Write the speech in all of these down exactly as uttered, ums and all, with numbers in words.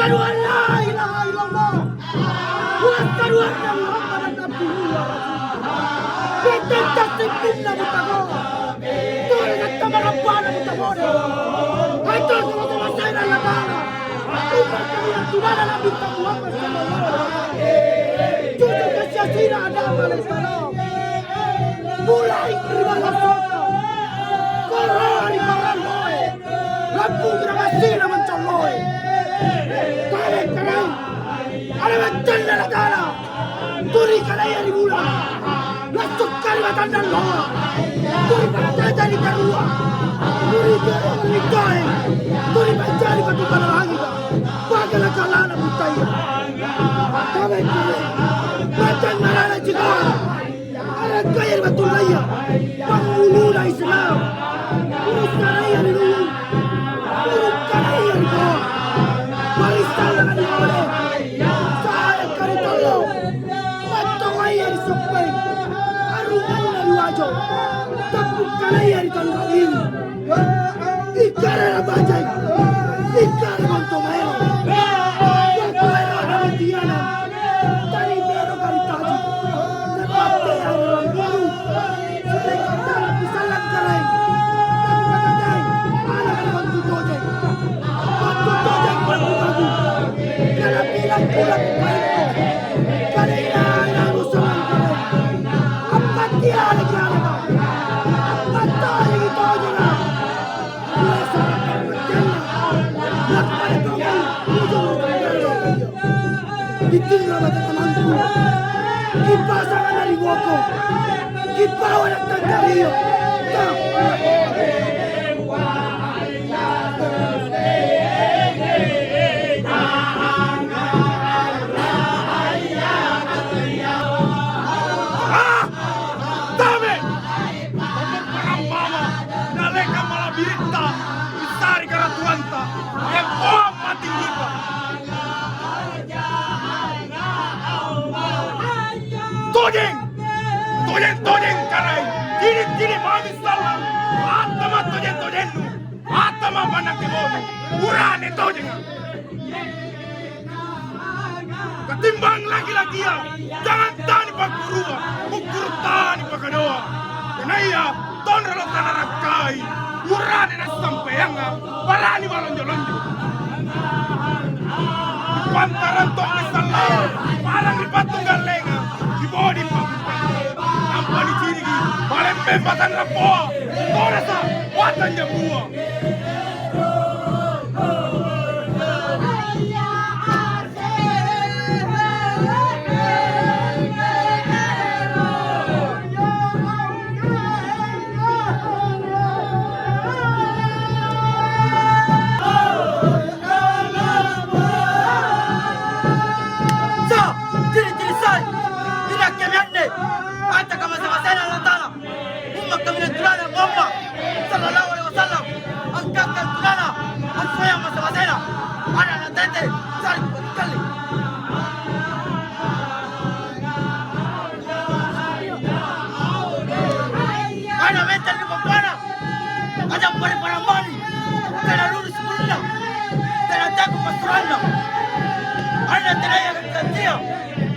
Asyhadu an la ilaha illallah, wa asyhadu anna Muhammadan abduhu wa rasuluh. Perintah sittinna mutako. Tole katta marabbana mutamode. Aito sama-sama saira Allata'ala. Umma' kaminang tunana Nabitta Muhammad sallallahu alaihi wasallam. Cucu kasiasina Adam alaihissalam. Mulai ri balla' sota. Koroa ri paralloe. Rampung ri massina mancolloe. Kale karaeng. Ada maccanna Allata'ala. Tuli kalaya ri bulang. Lassukka ri matanna alloa. Tuli paccaca ri tarua. Tuli gerong ri toeng. Tuli pacca ri batu balla' langika. Paka lakalana buttaya. Kale karaeng. Maccanna lana cikoa. Arakkaya ri batullaya, pangnguluna Islam, uruskanaya ri lulu, urukkanaya ri toa, marissallanga ri pole, sayakka ri tollo, mattongaya ri soppeng, arunganna ri wajo, tappukkanaya ri tonraliwi. Ikkara bajai, ikkara bonto maero. Bonto maero na tiana. Tari bero kari taji. Lepatte arang guru. Sering kata pisallang karai. Tapi kata jai, ala kari bantu tojeng. Bantu tojeng bantu bagu. Kala bilang pulang baikko. Kala ina ina musulang karai. Apa tiada kiana. Apa tari tojeng. Ditinro mata kamangku, kipasang ana' ri boko, kipawa ana' tanggario. Ah! Dame! Pamopparang mama, naleka mala'biritta, ri sari karatuanta, empoang matinggita. Tojeng! Tojeng-tojeng karai, cini'-cini' mami sallang, antama' tojeng-tojennu, antama' manna kebonu, urane tojenga. Katimbang laki-lakia, jangang tani pakkurua, kukkuru' tani pakadoa. Tenaya tonrolo tanarakkai, urane nassampayanga, barani malonjo-lonjo. Pantarang tong sallang, parang ri pattung gallenga, kibodi pammutang. Nampa niciriki, palempeng batang rappoa, torasa, batang jambua. Sa, ciri-ciri sai, inakke anne, anta kamase-masena Allata'ala. Umma' kaminang tunana Muhammad sallallahu alaihi wasallam, angka'kang tunana, ansoyang mase-masena, ana'-ana' tete, sari kupatikkalli. Ana' menteng ri pammuana, aja' pari parambani, tena lurus bulunna, tena tepu passuranna. Ana' tenaya gantia,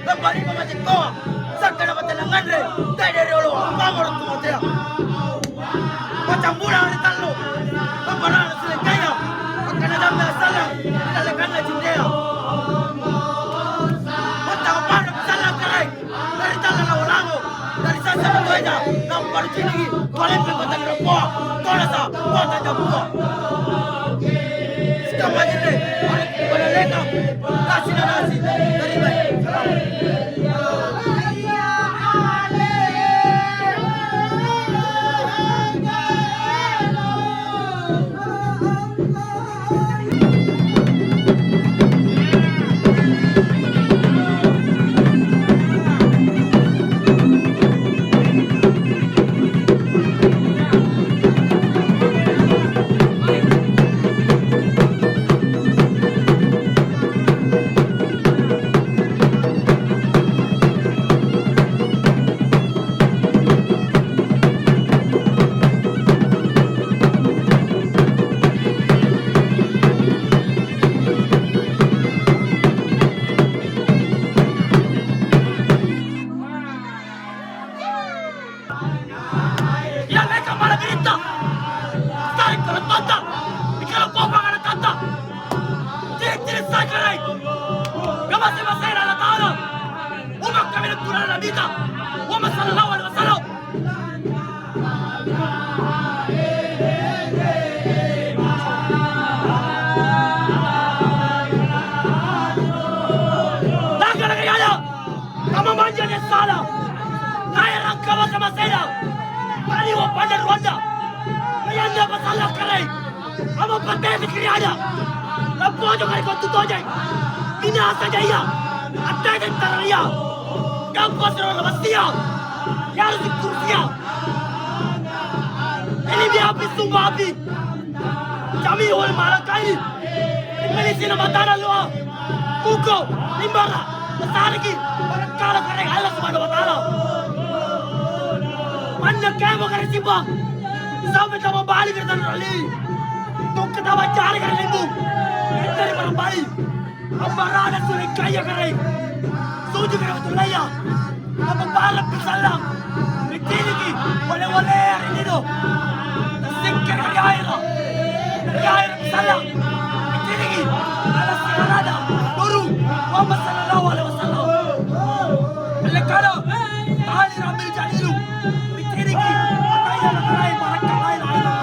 lampa ri pamacekkoa. Sa'genna batena nganre, tena riolo, pamoro' tu matea. Pacambulang ri tallo, pambara'na sulengkaya, angkana jambe assallang, ri dallekanna cindea. Pattama pada sallang karai, dari talla lawo-lawo, dari sassa matoeja, nampa ruciniki, palempe batang rompoa, tolasa, kota jambua. Sikamma jinne, pada leka, nasi na nasi, tarimai. Pakai pikkiri ada. Lappojo kali kau tutojeng. Binasa jaya. Attae tentara ia. Gappa sero lamassia. Yaru sikkursia. Ini dia api sumba api. Jami wal malakaini. Ini sina matana loa. Muko, limbara, tasareki, barakkala Karaeng Allah Subhanahu wa Ta'ala. Manna kemo kare Simbang, sampai tama bali ke tanah rali. Tukka tama jari kare Limbung, dari Marambali. Ambarana sule kaya Karaeng, suju kare Batulaya. Apa barang pisallang, ricciniki, wale-wale ri lino. Tassingkere ri aero, ri aero pisallang, ricciniki, ala sigarana, guru, Muhammad sallallahu alaihi wasallam. Allekana, tali rambil jalilu, ricciniki, ataya nakalai barakka lain aero.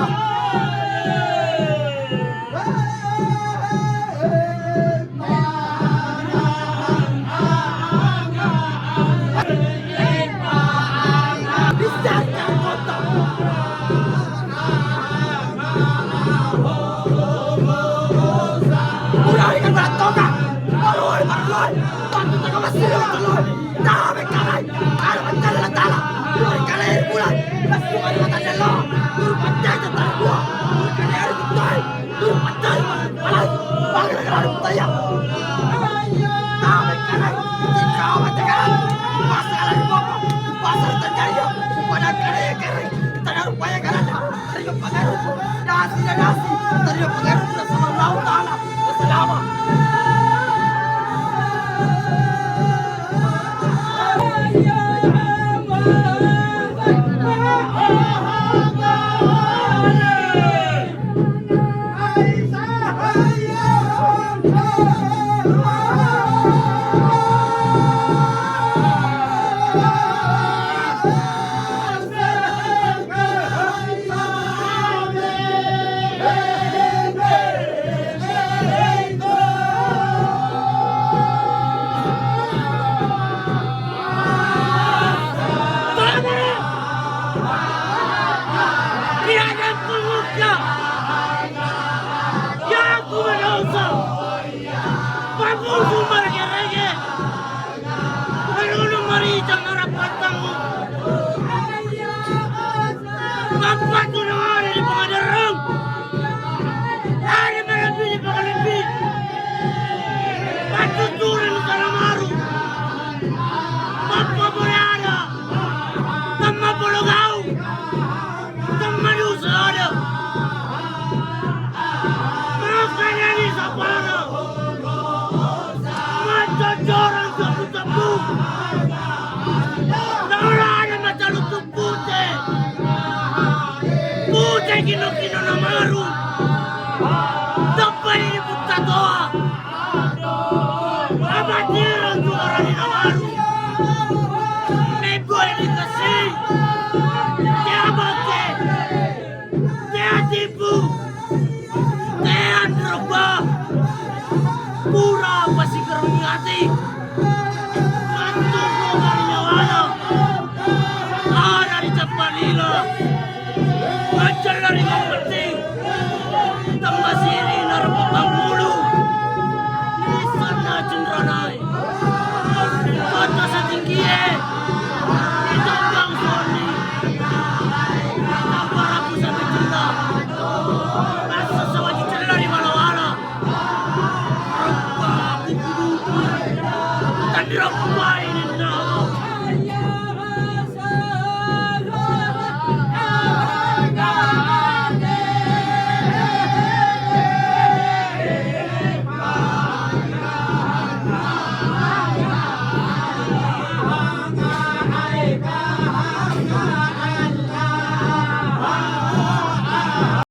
Turu paccari, palai, panggara-gara buttaya. Tama kanai, tinrawa tegarang, pasa ala ri boko, pasa ri tanjaria, pada kanai kere, tana rupaya garana, tario pangaruku, dasi dan dasi, tario pangaruku dan sama Allah Ta'ala. Wassalama. Anunung maraja-raja, anunung maricang arappatangngu. Mappatuna ada di pangadarrang, ada malebbi di pangalebbi. Pattuturang salamaru, mappa pole ada, tamma polo gau. Tammanusa ada. Makanya nisapara. Maccoccorang sapu-sapu. Naola ada macalutu pute. Pute kino-kino namaru. Tappai ri Puttatoa. Amatirang juara di namaru. Meboi dikasi. Tea bate. Tea tipu. Tea droba. Pura pasigarungi ati.